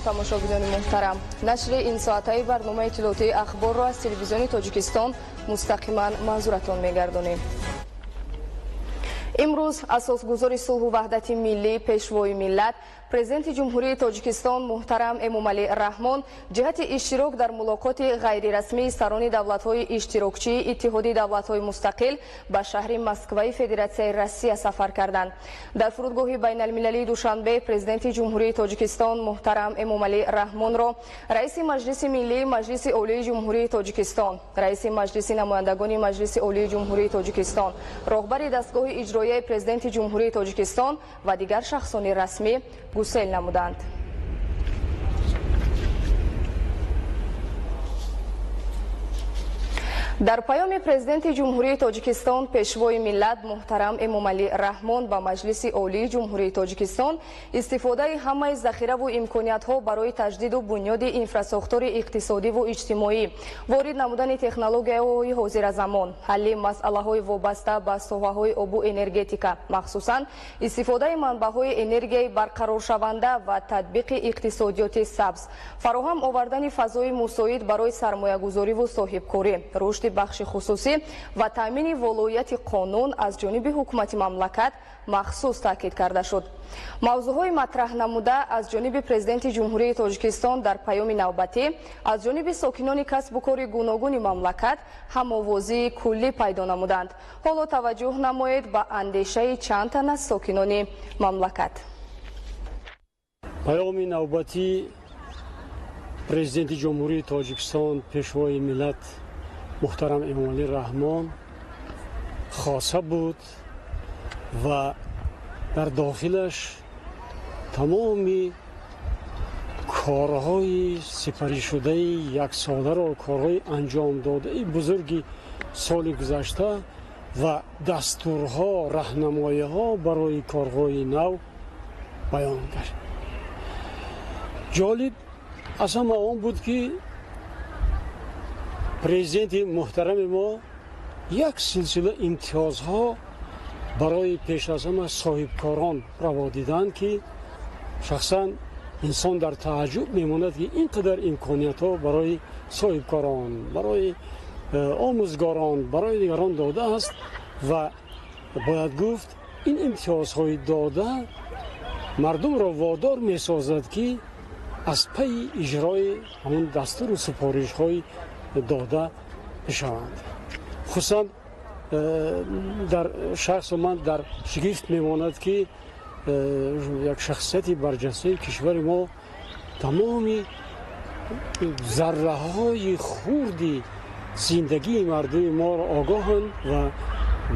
Тамошобинони муҳтарам, нашри ин соатаи барномаи иттилоотии ахборро аз телевизиони Тоҷикистон мустақиман манзуратон мегардонем. Имрӯз асосгузори сулҳу ваҳдати миллӣ, пешвои миллат, президенти Ҷумҳурии Тоҷикистон муҳтарам Эмомалӣ Раҳмон ҷиҳати иштирок дар мулоқоти ғайрирасмии сарони давлатҳои иштирокчии Иттиҳоди давлатҳои мустақил ба шаҳри Москваи Федератсияи Россия сафар карданд. Дар фурудгоҳи байналмилалии Душанбе президенти Ҷумҳурии Тоҷикистон муҳтарам Эмомалӣ Раҳмонро раиси Маҷлиси Миллии Маҷлиси Олии Ҷумҳурии Тоҷикистон, раиси Маҷлиси намояндагони Маҷлиси Олии Ҷумҳурии Тоҷикистон, роҳбари дастгоҳи иҷроияи президенти Ҷумҳурии Тоҷикистон ва дигар шахсони расмӣ гусел намуданд. Дар паёми президенти Ҷумҳурии Тоҷикистон пешвои миллат муҳтарам Эмомалӣ Раҳмон ба Маҷлиси Олии Ҷумҳурии Тоҷикистон истифодаи ҳамаи захираву имкониятҳо барои таҷдиду бунёди инфрасохтори иқтисодиву иҷтимоӣ, ворид намудани технологияҳои ҳозиразамон, ҳалли масъалаҳои вобаста ба соҳаҳои обу энергетика, махсусан истифодаи манбаъҳои энергияи барқароршаванда ва татбиқи иқтисодиёти сабз, фароҳам овардани фазои мусоид барои сармоягузориву соҳибкорӣ, рушди бахши хусусӣ ва таъмини волоияти қонун аз ҷониби ҳукумати мамлакат махсус таъкид карда шуд. Мавзӯъҳои матраҳ намуда аз ҷониби президенти Ҷумҳурии Тоҷикистон дар паёми навбатӣ аз ҷониби сокинони касбу кори гуногуни мамлакат ҳамовозии куллӣ пайдо намуданд. Ҳоло таваҷҷӯҳ намоед ба андешаи чанд тан аз сокинони мамлакат. Паёми навбатии президенти Ҷумҳурии Тоҷикистон пешвои миллат муҳтарам Эмомалӣ Раҳмон хоса буд ва дар дохилаш тамоми корҳои сипаришудаи яксоларо, корҳои анҷомдодаи бузурги соли гузашта ва дастурҳо, раҳнамоиҳо барои корҳои нав баён кард. Ҷолиб аз ҳама он буд, ки президенти муҳтарами мо як силсила имтиёзҳо барои пеш аз ҳама соҳибкорон раво диданд, ки шахсан инсон дар тааҷҷуб мемонад, ки ин қадар имкониятҳо барои соҳибкорон, барои омӯзгорон, барои дигарон додааст ва бояд гуфт, ин имтиёзҳои дода мардумро водор месозад, ки аз пайи иҷрои ҳамон дастуру супоришҳои дода бишаванд. Хусусан дар шахсу ман дар шигифт мемонад, ки як шахсияти барҷастаи кишвари мо тамоми зарраҳои хурди зиндагии мардуми моро огоҳанд ва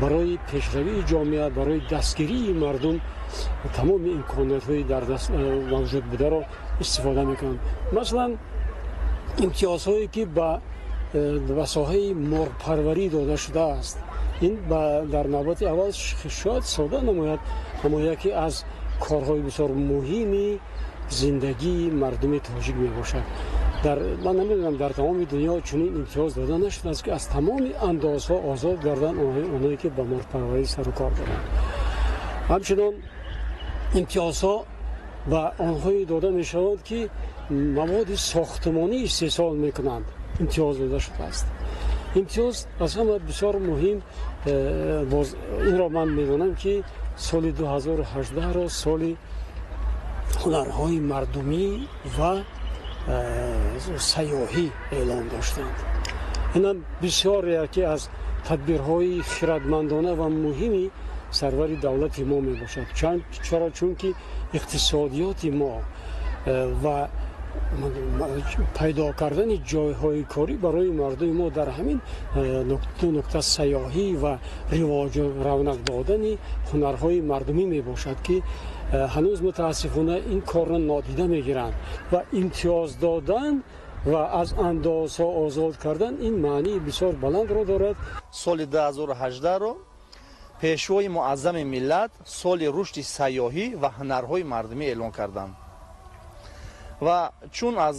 барои пешравии ҷомеа, барои дастгирии мардум тамоми имкониятҳои дар даст мавҷуд бударо истифода мекунанд. Масалан, имтиёзҳое ки ба соҳаи морпарварӣ дода шудааст, ин дар навбати аввал шояд сода намояд, аммо яке аз корҳои бисёр муҳими зиндагии мардуми тоҷик мебошад. Ман намедонам, дар тамоми дунё чунин имтиёз дода нашудааст, ки аз тамоми андозҳо озод гарданд онҳое ки ба морпарварӣ сару кор доранд. Ҳамчунон имтиёзҳо ба онҳое дода мешаванд, ки маводи сохтмонӣ истеҳсол мекунанд, имтиёз дода шудааст. Имтиёз аз ҳама бисёр муҳим, боз инро ман медонам, ки соли 2018-ро соли ҳунарҳои мардумӣ ва сайёҳӣ эълон доштанд. Инам бисёр яке аз тадбирҳои хирадмандона ва муҳими сарвари давлати мо мебошад. Чаро? Чунки иқтисодиёти мо ва пайдо кардани ҷойҳои корӣ барои мардуми мо дар ҳамин нуқта сайёҳӣ ва ривоҷу равнақ додани ҳунарҳои мардумӣ мебошад, ки ҳанӯз мутаассифона ин корро нодида мегиранд ва имтиёз додан ва аз андозҳо озод кардан ин маънии бисёр баландро дорад. Соли 2018-ро пешвои муаззами миллат соли рушди сайёҳӣ ва ҳунарҳои мардумӣ эълон карданд. Ва чун аз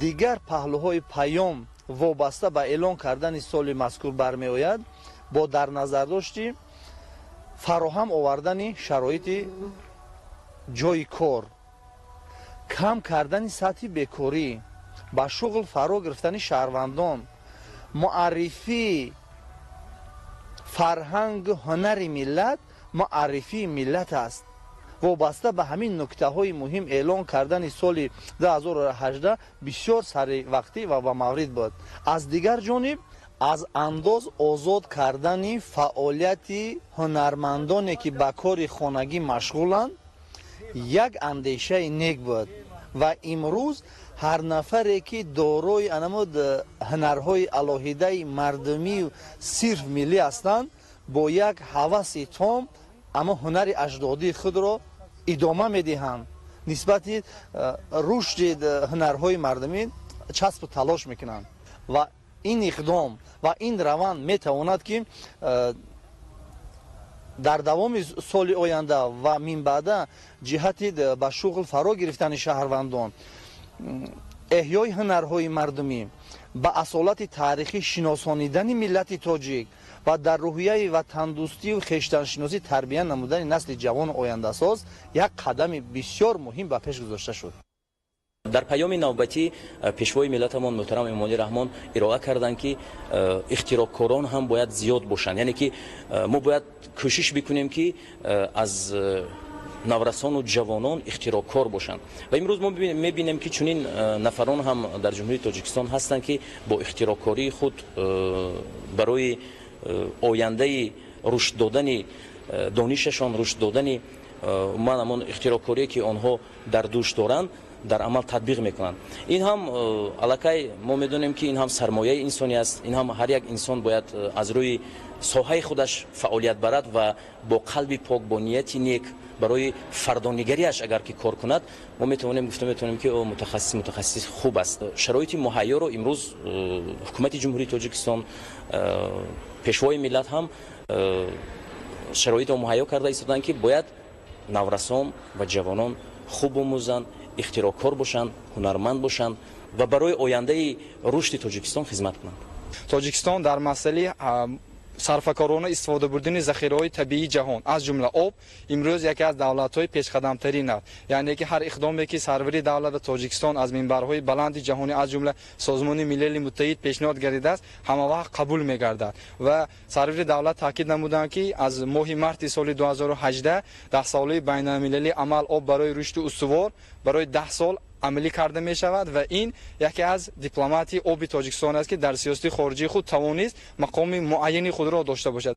дигар паҳлӯҳои паём вобаста ба эълон кардани соли мазкур бармеояд, бо дар назардошти фароҳам овардани шароити ҷойи кор, Кам кардани сатҳи бекорӣ, ба шуғл фаро гирифтани шаҳрвандон, муаррифии фарҳангу ҳунари миллат муаррифии миллат аст. Вобаста ба ҳамин нуктаҳои муҳим эълон кардани соли 2018 бисёр саривақтӣ ва ба маврид буд. Аз дигар ҷониб, аз андоз озод кардани фаъолияти ҳунармандоне, ки ба кори хонагӣ машғуланд, як андешаи нек буд ва имрӯз ҳар нафаре, ки дорои анамуд ҳунарҳои алоҳидаи мардумию сирф миллӣ ҳастанд, бо як ҳаваси том аммо ҳунари аҷдодии худро идома медиҳанд, нисбати рушди ҳунарҳои мардумӣ часпу талош мекунанд ва ин иқдом ва ин раванд метавонад, ки дар давоми соли оянда ва минбаъда ҷиҳати ба шуғл фаро гирифтани шаҳрвандон, эҳёи ҳунарҳои мардумӣ, ба асолати таърихӣ шиносонидани миллати тоҷик ва дар рӯҳияи ватандӯстию хештаншиносӣ тарбия намудани насли ҷавону ояндасоз як қадами бисёр муҳим ба пеш гузошта шуд. Дар паёми навбатӣ пешвои миллатамон муҳтарам Эмомалӣ Раҳмон ироа карданд, ки ихтироъкорон ҳам бояд зиёд бошанд, яъне ки мо бояд кӯшиш бикунем, ки аз наврасону ҷавонон ихтироъкор бошанд. Ва имрӯз мо мебинем, ки чунин нафарон ҳам дар Ҷумҳурии Тоҷикистон ҳастанд, ки бо ихтироъкории худ барои ояндаи рушд додани донишашон, рушд додани ман ҳамон ихтироъкорие, ки онҳо дар дӯш доранд, дар амал татбиқ мекунанд. Ин ҳам аллакай мо медонем, ки ин ҳам сармояи инсонӣ аст. Ин ҳам ҳар як инсон бояд аз рӯи соҳаи худаш фаъолият барад ва бо қалби пок, бо нияти нек барои фардонигариаш агар ки кор кунад, мо метавонем гуфта метавонем, ки ӯ мутахассис хуб аст. Шароити муҳайёро имрӯз ҳукумати Ҷумҳурии Тоҷикистон, пешвои миллат ҳам шароитро муҳайё карда истоданд, ки бояд наврасон ва ҷавонон хуб омӯзанд, ихтироъкор бошанд, ҳунарманд бошанд ва барои ояндаи рушди Тоҷикистон хизмат кунанд. Тоҷикистон дар масъалаи сарфакорона истифода бурдани захираҳои табиии ҷаҳон, аз ҷумла об, имрӯз яке аз давлатҳои пешқадамтарин аст. Яъне ки ҳар иқдоме, ки сарвари давлат Тоҷикистон аз минбарҳои баланди ҷаҳонӣ, аз ҷумла Созмони Милали Муттаҳид пешниҳод гардидааст, ҳамавақт қабул мегардад. Ва сарвари давлат таъкид намуданд, ки аз моҳи марти соли 2018 даҳсолаи байналмилалии амал «Об барои рушди устувор» барои 10 сол амалӣ карда мешавад ва ин яке аз дипломатии оби Тоҷикистон аст, ки дар сиёсати хориҷии худ тавонист мақоми муайяни худро дошта бошад.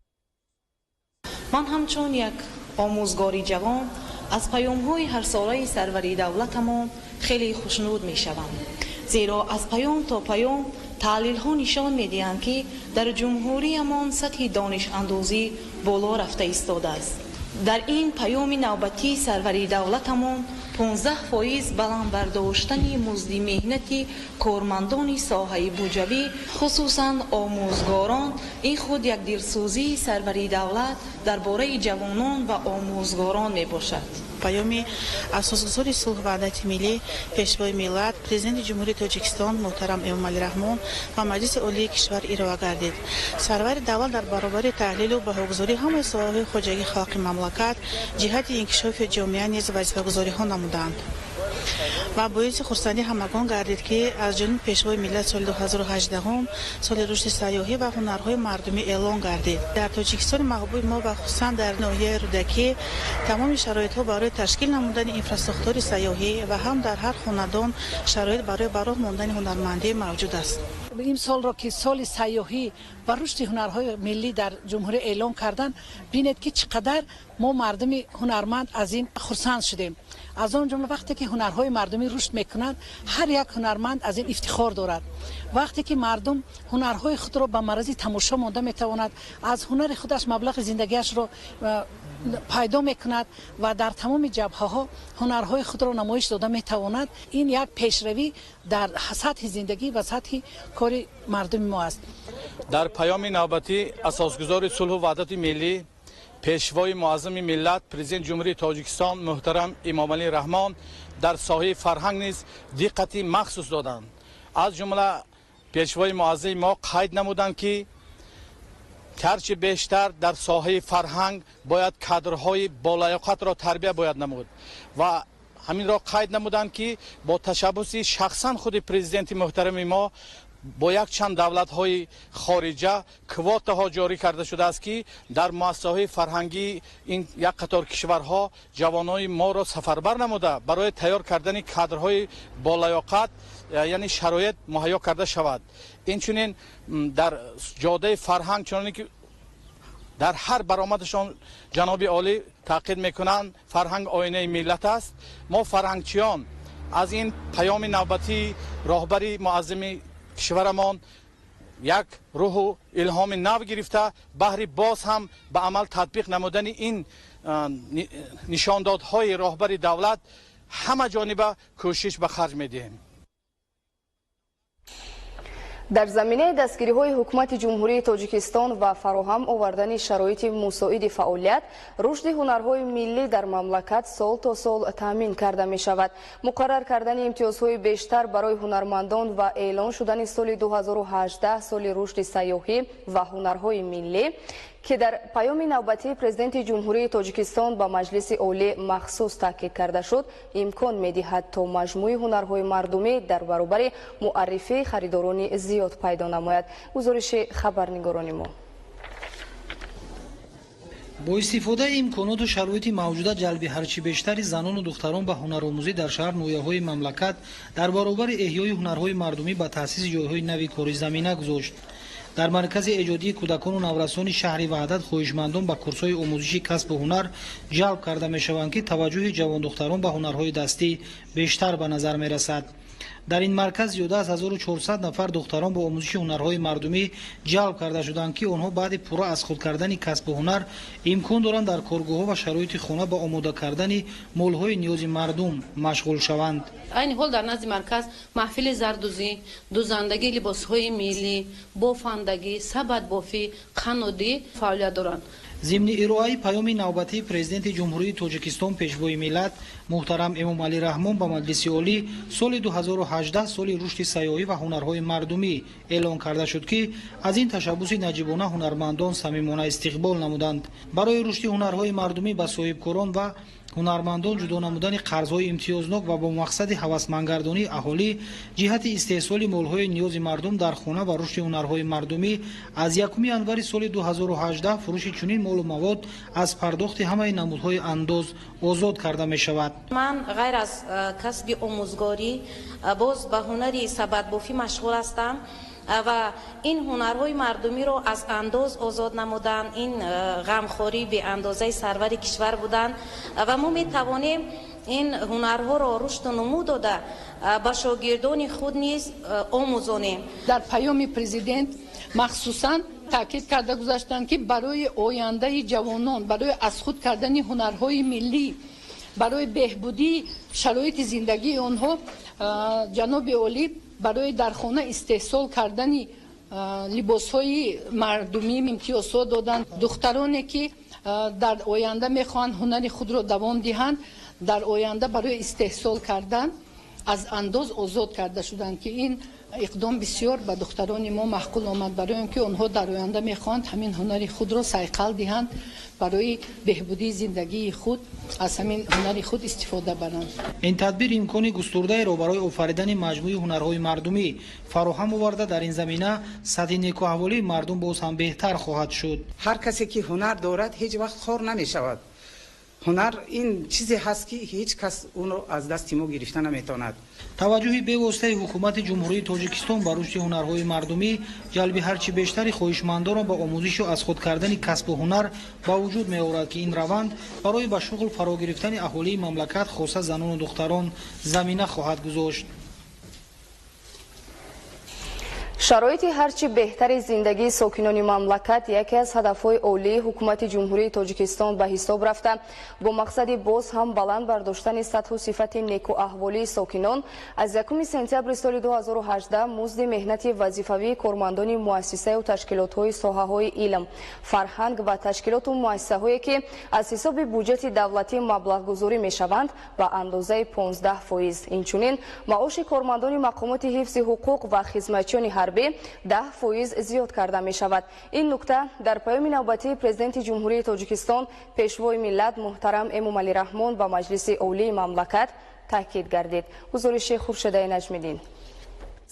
Ман ҳамчун як омӯзгори ҷавон аз паёмҳои ҳарсолаи сарвари давлатамон хеле хушнуд мешавам, зеро аз паём то паём таҳлилҳо нишон медиҳанд, ки дар ҷумҳуриямон сатҳи донишандозӣ боло рафта истодааст. Дар ин паёми навбатии сарвари давлатамон 15% баланд бардоштани музди меҳнати кормандони соҳаи буҷавӣ, хусусан омӯзгорон, ин худ як дилсӯзии сарвари давлат дар бораи ҷавонон ва омӯзгорон мебошад. Паёми асосгузори сулҳу ваҳдати миллӣ, пешвои миллат, Президенти Ҷумҳурии Тоҷикистон муҳтарам Эмомалӣ Раҳмон ба Маҷлиси Олии кишвар ироа гардид. Сарвари давлат дар баробари таҳлилу баҳогузории ҳамаи соҳаҳои хоҷагии халқи мамлакат ҷиҳати инкишофи ҷомеа низ вазифагузориҳо намуданд. Ва боиси хурсандии ҳамагон гардид, ки аз ҷониби пешвои миллат соли 2018 соли рушди сайёҳӣ ва ҳунарҳои мардумӣ эълон гардид. Дар Тоҷикистони маҳбуби мо ва хусусан дар ноҳияи Рӯдакӣ тамоми шароитҳо барои ташкил намудани инфрасохтори сайёҳӣ ва ҳам дар ҳар хонадон шароит барои ба роҳ мондани ҳунармандӣ мавҷуд аст. Ин солро, ки соли сайёҳӣ ва рушди ҳунарҳои миллӣ дар ҷумҳурӣ эълон карданд, бинед, ки чӣ қадар мо мардуми ҳунарманд аз ин хурсанд шудем. Аз он ҷумла вақте ки ҳунарҳои мардумӣ рушд мекунанд, ҳар як ҳунарманд аз ин ифтихор дорад. Вақте ки мардум ҳунарҳои худро ба маррази тамошо монда метавонад, аз ҳунари худаш маблағи зиндагиашро пайдо мекунад ва дар тамоми ҷабҳаҳо ҳунарҳои худро намоиш дода метавонад, ин як пешравӣ дар сатҳи зиндагӣ ва сатҳи кори мардуми мо аст. Дар паёми навбатӣ асосгузори сулҳу ваҳдати миллӣ, пешвои муаззами миллат, Президенти Ҷумҳурии Тоҷикистон муҳтарам Эмомалӣ Раҳмон дар соҳаи фарҳанг низ диққати махсус доданд. Аз ҷумла пешвои муаззами мо қайд намуданд, ки ҳарчи бештар дар соҳаи фарҳанг бояд кадрҳои болаёқатро тарбия бояд намуд ва Ҳаминро қайд намуданд, ки бо ташаббуси шахсан худи президенти муҳтарами мо бо якчанд давлатҳои хориҷа квотаҳо ҷорӣ карда шудааст, ки дар муассисаҳои фарҳангии ин як қатор кишварҳо ҷавонони моро сафарбар намуда барои тайёр кардани кадрҳои болаёқат, яъне шароит муҳайё карда шавад. Инчунин дар ҷодаи фарҳанг, чуноне ки дар ҳар баромадашон ҷаноби олӣ таъқид мекунанд, фарҳанг оинаи миллат аст. Мо фарҳангчиён аз ин паёми навбатии роҳбари муаззами кишварамон як рӯҳу илҳоми нав гирифта, баҳри боз ҳам ба амал татбиқ намудани ин нишондодҳои роҳбари давлат ҳама ҷониба кӯшиш ба харҷ медиҳем. Дар заминаи дастгириҳои ҳукумати Ҷумҳурии Тоҷикистон ва фароҳам овардани шароити мусоиди фаъолият, рушди ҳунарҳои миллӣ дар мамлакат сол то сол таъмин карда мешавад. Муқаррар кардани имтиёзҳои бештар барои ҳунармандон ва эълон шудани соли 2018 соли рушди сайёҳӣ ва ҳунарҳои миллӣ, ки дар паёми навбатии президенти Ҷумҳурии Тоҷикистон ба Маҷлиси Олӣ махсус таъкид карда шуд, имкон медиҳад то маҷмӯи ҳунарҳои мардумӣ дар баробари муаррифии харидорони зиёд пайдо намояд. Гузориши хабарнигорони мо. Бо истифодаи имконоту шароити мавҷуда, ҷалби ҳарчи бештари занону духтарон ба ҳунаромӯзӣ дар шаҳр ноҳияҳои мамлакат дар баробари эҳёи ҳунарҳои мардумӣ ба таъсиси ҷойҳои нави корӣ замина гузошт. Дар маркази эҷодии кӯдакону наврасони шаҳри Ваҳдат хоҳишмандон ба курсҳои омӯзиши касбу ҳунар ҷалб карда мешаванд, ки таваҷҷӯҳи ҷавондухтарон ба ҳунарҳои дастӣ бештар ба назар мерасад. Дар ин марказ зиёда аз 1400 нафар духтарон бо омӯзиши ҳунарҳои мардумӣ ҷалб карда шуданд, ки онҳо баъди пурра аз худ кардани касбу ҳунар имкон доранд дар коргоҳҳо ва шароити хона ба омода кардани молҳои ниёзи мардум машғул шаванд. Айни ҳол дар назди марказ маҳфили зардӯзӣ, дӯзандагии либосҳои миллӣ, бофандагӣ, сабадбофӣ, қаннодӣ фаъолият доранд. Зимни ироаи паёми навбатии президенти Ҷумҳурии Тоҷикистон, пешвои миллат муҳтарам Эмомалӣ Раҳмон ба Маҷлиси Олӣ соли 2018 соли рушди сайёҳӣ ва ҳунарҳои мардумӣ эълон карда шуд, ки аз ин ташаббуси наҷибона ҳунармандон самимона истиқбол намуданд. Барои рушди ҳунарҳои мардумӣ ба соҳибкорон ва ҳунармандон ҷудо намудани қарзҳои имтиёзнок ва бо мақсади ҳавасмандгардонии аҳолӣ ҷиҳати истеҳсоли молҳои ниёзи мардум дар хона ва рушди ҳунарҳои мардумӣ аз 1 январи соли 2018 фурӯши чунин молу мавод аз пардохти ҳамаи намудҳои андоз озод карда мешавад. Ман ғайр аз касби омӯзгорӣ боз ба ҳунари сабадбофӣ машғул ҳастам ва ин ҳунарҳои мардумиро аз андоз озод намуданд. Ин ғамхории беандозаи сарвари кишвар буданд ва мо метавонем ин ҳунарҳоро рушду нумӯ дода ба шогирдони худ низ омӯзонем. Дар паёми президент махсусан таъкид карда гузаштанд, ки барои ояндаи ҷавонон, барои аз худ кардани ҳунарҳои миллӣ, барои беҳбудии шароити зиндагии онҳо ҷаноби олӣ барои дар хона истеҳсол кардани либосҳои мардумӣ имтиёзҳо доданд. Духтароне ки дар оянда мехоҳанд ҳунари худро давом диҳанд, дар оянда барои истеҳсол кардан аз андоз озод карда шуданд, ки ин иқдом бисёр ба духтарони мо маъқул омад, барои он ки онҳо дар оянда мехоҳанд ҳамин ҳунари худро сайқал диҳанд, барои беҳбудии зиндагии худ аз ҳамин ҳунари худ истифода баранд. Ин тадбир имкони густурдаеро барои офаридани маҷмӯи ҳунарҳои мардумӣ фароҳам оварда, дар ин замина сатҳи некуаҳволии мардум боз ҳам беҳтар хоҳад шуд. Ҳар касе ки ҳунар дорад, ҳеҷ вақт хор намешавад. Ҳунар ин чизе ҳаст, ки ҳеҷ кас онро аз дасти мо гирифта наметавонад. Таваҷҷӯҳи бевоситаи ҳукумати Ҷумҳурии Тоҷикистон ба рушди ҳунарҳои мардумӣ, ҷалби ҳарчи бештари хоҳишмандонро ба омӯзишу аз худ кардани касбу ҳунар ба вуҷуд меорад, ки ин раванд барои ба шуғл фаро гирифтани аҳолии мамлакат, хоса занону духтарон, замина хоҳад гузошт. Шароити ҳарчи беҳтари зиндагии сокинони мамлакат яке аз ҳадафҳои олии ҳукумати Ҷумҳурии Тоҷикистон ба ҳисоб рафта, бо мақсади боз ҳам баланд бардоштани сатҳу сифати некуаҳволии сокинон аз 1 сентябри соли 2018 музди меҳнати вазифавии кормандони муассисаю ташкилотҳои соҳаҳои илм, фарҳанг ва ташкилоту муассисаҳое ки аз ҳисоби буҷети давлатӣ маблағгузорӣ мешаванд ба андозаи 15%. Инчунин маоши кормандони мақомоти ҳифзи ҳуқуқ ва хизматчиёни ҳарбӣ 10% зиёд карда мешавад. Ин нукта дар паёми навбатии президенти Ҷумҳурии Тоҷикистон, пешвои миллат муҳтарам Эмомалӣ Раҳмон ба Маҷлиси Олии мамлакат Таъкид гардид. Гузориши Хуршедаи Наҷмиддин.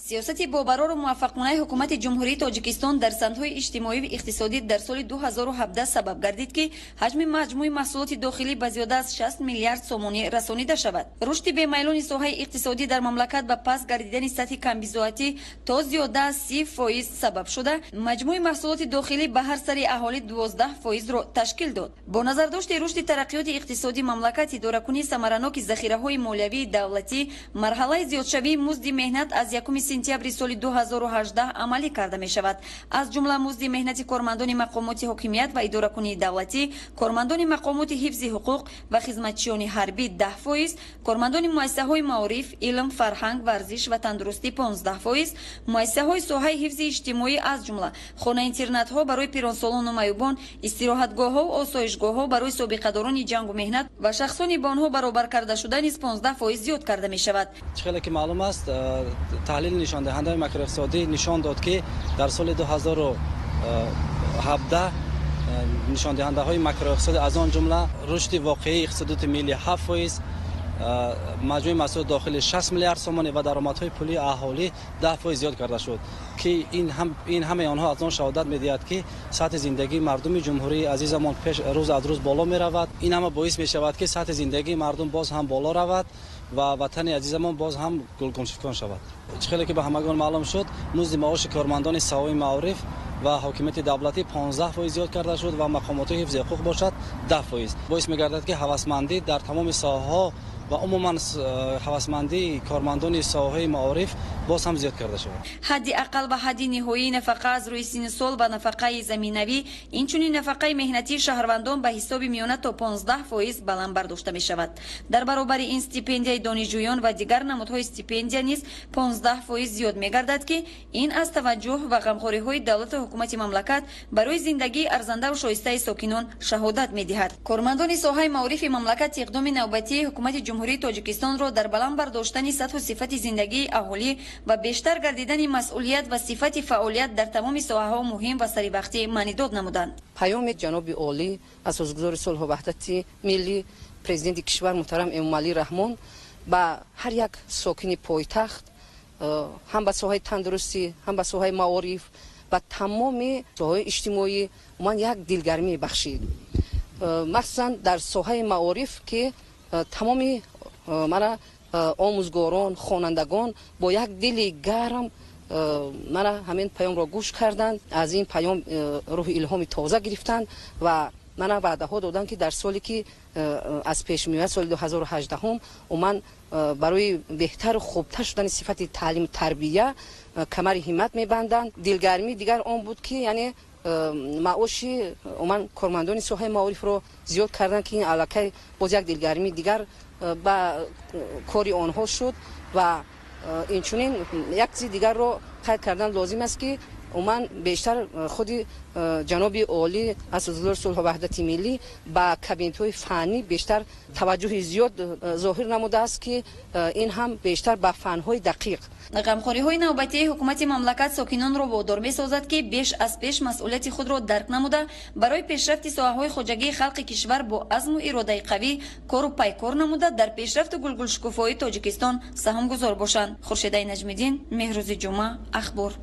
Сиёсати бобарору муваффақонаи ҳукумати Ҷумҳурии Тоҷикистон дар самтҳои иҷтимоӣ ва иқтисодӣ дар соли 2017 сабаб гардид, ки ҳаҷми маҷмӯи маҳсулоти дохилӣ ба зиёда аз 60 миллиард сомонӣ расонида шавад. Рушди бемайлони соҳаи иқтисодӣ дар мамлакат ба паст гардидани сатҳи камбизоатӣ то зиёда аз 30% сабаб шуда, маҷмӯи маҳсулоти дохилӣ ба ҳар сари аҳолӣ 12%-ро ташкил дод. Бо назардошти рушди тараққиёти иқтисодии мамлакат, идоракунии самараноки захираҳои молиявии давлатӣ, марҳалаи зиёдшавии музди меҳнат аз 1 сентябри соли 2018 амалӣ карда мешавад. Аз ҷумла музди меҳнати кормандони мақомоти ҳокимият ва идоракунии давлатӣ, кормандони мақомоти ҳифзи ҳуқуқ ва хизматчиёни ҳарбӣ 10%, кормандони муассисаҳои маориф, илм, фарҳанг, варзиш ва тандурустӣ 15%, муассисаҳои соҳаи ҳифзи иҷтимоӣ, аз ҷумла хона-интернатҳо барои пиронсолону маъюбон, истироҳатгоҳҳову осоишгоҳҳо барои собиқадорони ҷангу меҳнат ва шахсони ба онҳо баробар карда шуда низ 15% зиёд карда мешавад. Чӣ хеле ки маълум аст, таҳлили нишондиҳандаи макроиқтисодӣ нишон дод, ки дар соли 2017 нишондиҳандаҳои макроиқтисодӣ, аз он ҷумла рушди воқеии иқтисодиёти миллӣ 7%, маҷмӯи маҳсулоти дохилӣ 60 миллиард сомонӣ ва даромадҳои пулии аҳолӣ 10% зиёд карда шуд, ки ин ҳамаи онҳо аз он шаҳодат медиҳад, ки сатҳи зиндагии мардуми ҷумҳурии азизамон рӯз аз рӯз боло меравад. Ин ҳама боис мешавад, ки сатҳи зиндагии мардум боз ҳам боло равад ва ватани азизамон боз ҳам гулгуншукон шавад. Чӣ хеле ки ба ҳамагон маълум шуд, музди маоши кормандони соҳаи маориф ва ҳокимияти давлатӣ 15% зиёд карда шуд ва мақомоти ҳифзи ҳуқуқ бошад 10%. Боис мегардад, ки ҳавасмандӣ дар тамоми соҳаҳо ва умуман ҳавасмандии кормандони соҳаи маориф боз ҳам зиёд карда шавад. Ҳадди ақал ва ҳадди ниҳоии нафақа аз рӯи синну сол ва нафақаи заминавӣ, инчунин нафақаи меҳнатии шаҳрвандон ба ҳисоби миёна то 15% баланд бардошта мешавад. Дар баробари ин стипендияи донишҷӯён ва дигар намудҳои стипендия низ 15% зиёд мегардад, ки ин аз таваҷҷӯҳ ва ғамхориҳои давлату ҳукумати мамлакат барои зиндагии арзандаву шоистаи сокинон шаҳодат медиҳад. Кормандони соҳаи маорифи мамлакат иқдоми навбатии ҳукумати Ҷумҳурии Тоҷикистонро дар баланд бардоштани сатҳу сифати зиндагии аҳолӣ ва бештар гардидани масъулият ва сифати фаъолият дар тамоми соҳаҳо муҳим ва саривақтӣ маънидод намуданд. Паёми ҷаноби олӣ, асосгузори сулҳу ваҳдати миллӣ, президенти кишвар муҳтарам Эмомалӣ Раҳмон ба ҳар як сокини пойтахт, ҳам ба соҳаи тандурустӣ, ҳам ба соҳаи маориф, ба тамоми соҳаҳои иҷтимоӣ умуман як дилгармӣ бахшид. Махсусан дар соҳаи маориф, ки тамоми мана омӯзгорон, хонандагон бо як дили гарм мана ҳамин паёмро гӯш карданд, аз ин паём рӯҳи илҳоми тоза гирифтанд ва мана ваъдаҳо доданд, ки дар соле ки аз пеш меояд, соли 2018, умуман барои беҳтару хубтар шудани сифати таълиму тарбия камари ҳиммат мебанданд. Дилгармӣ дигар он буд, ки яъне маоши умуман кормандони соҳаи маорифро зиёд карданд, ки ин аллакай боз як дилгармии дигар ба кори онҳо шуд. Ва инчунин як чизи дигарро қайд кардан лозим аст, ки умуман бештар худи ҷаноби олӣ, асосгузори сулҳу ваҳдати миллӣ, ба кабинетҳои фаннӣ бештар таваҷҷӯҳи зиёд зоҳир намудааст, ки ин ҳам бештар ба фанҳои дақиқ. Ғамхориҳои навбатии ҳукумати мамлакат сокинонро водор месозад, ки беш аз пеш масъулияти худро дарк намуда, барои пешрафти соҳаҳои хоҷагии халқи кишвар бо азму иродаи қавӣ кору пайкор намуда, дар пешрафту гулгулшукуфоии Тоҷикистон саҳмгузор бошанд. Хуршедаи Наҷмиддин, Меҳрӯзи Ҷумъа, Ахбор.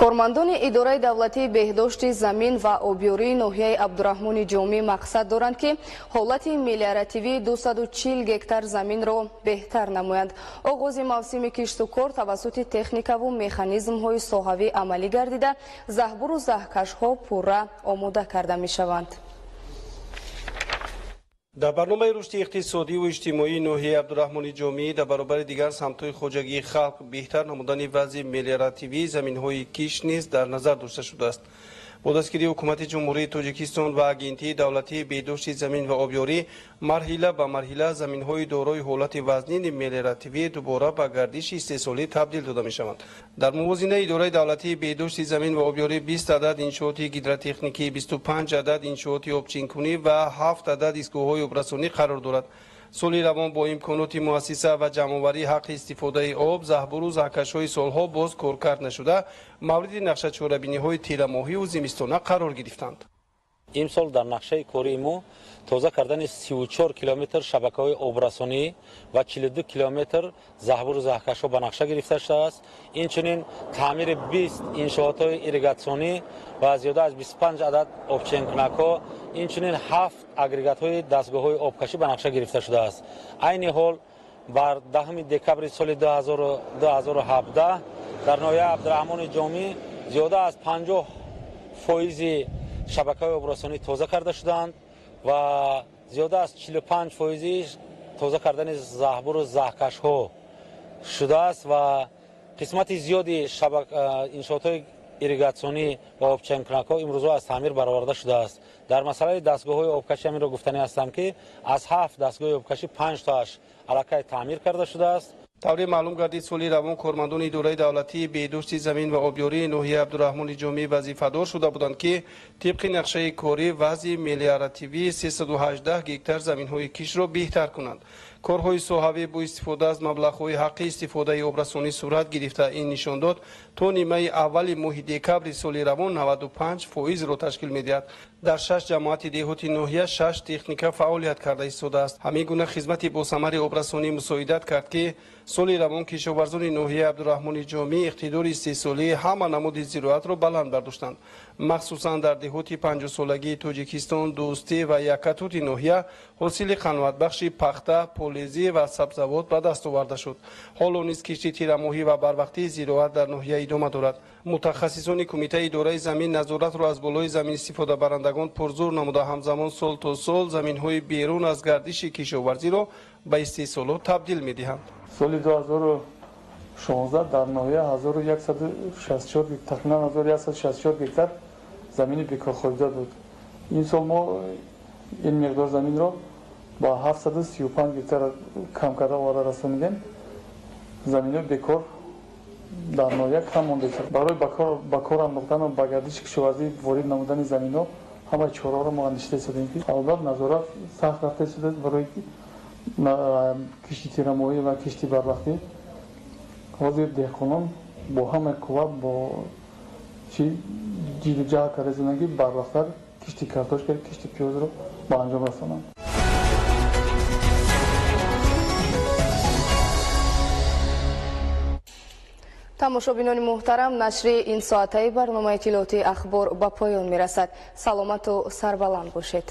Кормандони идораи давлатии беҳдошти замин ва обёрии ноҳияи Абдураҳмони Ҷомӣ мақсад доранд, ки ҳолати мелиоративии 240 гектар заминро беҳтар намоянд. Оғози мавсими киштукор тавассути техникаву механизмҳои соҳавӣ амалӣ гардида, заҳбуру заҳкашҳо пурра омода карда мешаванд. Дар барномаи рушди иқтисодиву иҷтимоии ноҳияи Абдураҳмони Ҷомӣ дар баробари дигар самтҳои хоҷагии халқ беҳтар намудани вазъи мелиоративии заминҳои кишт низ дар назар дошта шудааст. Бо дастгирии ҳукумати Ҷумҳурии Тоҷикистон ва Агентии давлатии беҳдошти замин ва обёрӣ марҳила ба марҳила заминҳои дорои ҳолати вазнини мелиоративӣ дубора ба гардиши истеҳсолӣ табдил дода мешаванд. Дар мувозинаи идораи давлатии беҳдошти замин ва обёрӣ 20 адад иншооти гидротехникӣ, 25 адад иншооти обчинкунӣ ва 7 адад истгоҳҳои обрасонӣ қарор дорад. Соли равон бо имконоти муассиса ва ҷамъоварии ҳаққи истифодаи об, заҳбуру заҳкашҳои солҳо боз коркард нашуда мавриди нақшачорабиниҳои тирамоҳиву зимистона қарор гирифтанд. Имсол дар нақшаи кории мо тоза кардани 34 километр шабакаҳои обрасонӣ ва 42 километр заҳбуру заҳкашҳо ба нақша гирифта шудааст. Инчунин таъмири 20 иншоотҳои ирригатсионӣ ва зиёда аз 25 адад обченкунакҳо, инчунин 7 агрегатҳои дастгоҳҳои обкашӣ ба нақша гирифта шудааст. Айни ҳол бар 10 декабри соли 2017 дар ноҳияи Абдураҳмони Ҷомӣ зиёда аз 50% шабакаҳои обрасонӣ тоза карда шуданд ва зиёда аз 45% тоза кардани заҳбуру заҳкашҳо шудааст ва қисмати зиёди иншоотҳои ирригатсионӣ ва обченкунакҳо имрӯзҳо аз таъмир бароварда шудааст. Дар масъалаи дастгоҳҳои обкашӣ ҳаминро гуфтанӣ ҳастам, ки аз 7 дастгоҳи обкашӣ 5 тоаш аллакай таъмир карда шудааст. Тавре маълум гардид, соли равон кормандони идораи давлатии беҳдошти замин ва обёрии ноҳияи Абдураҳмони Ҷомӣ вазифадор шуда буданд, ки тибқи нақшаи корӣ вазъи мелиоративии 318 гектар заминҳои киштро беҳтар кунанд. Корҳои соҳавӣ бо истифода аз маблағҳои ҳаққи истифодаи обрасонӣ сурат гирифта. Ин нишон дод, то нимаи аввали моҳи декабри соли равон 95%-ро ташкил медиҳад. Дар 6 ҷамоати деҳоти ноҳия 6 техника фаъолият карда истодааст. Ҳамин гуна хизмати босамари обрасонӣ мусоидат кард, ки соли равон кишоварзони ноҳияи Абдураҳмони Ҷомӣ иқтидори истеҳсолии ҳама намуди зироатро баланд бардоштанд. Махсусан дар деҳоти 50-солагии Тоҷикистон, Дӯстӣ ва Якатути ноҳия ҳосили қаноатбахши пахта, полезӣ ва сабзавот ба даст оварда шуд. Ҳоло низ кишти тирамоҳӣ ва барвақтии зироат дар ноҳия идома дорад. Мутахассисони кумитаи идораи замин назоратро аз болои замин истифодабарандагон пурзур намуда, ҳамзамон сол то сол заминҳои берун аз гардиши кишоварзиро ба истеҳсолот табдил медиҳанд. Соли 2016 дар ноҳия 1164, тахминан 1164 гектар замини бекорхобида буд. Ин сол мо ин миқдор заминро ба 735 гектар кам карда оварда расонидем. Заминҳои бекор дар ноҳия кам мондааст. Барои ба кор андохтан ва ба гардиши кишоварзӣ ворид намудани заминҳо ҳамаи чораҳоро мо андешида истодем, ки албатта назорат сахт рафта истодааст барои кишти тирамоҳӣ ва кишти барвақтӣ. Ҳозир деҳқонон бо ҳамаи қувва бо чӣ ҷиду ҷаҳд карда истоданд, ки барвақттар кишти картошка, кишти пиёзро ба анҷом расонанд. Тамошобинони муҳтарам, нашри ин соатаи барномаи иттилоотии Ахбор ба поён мерасад. Саломату сарбаланд бошед.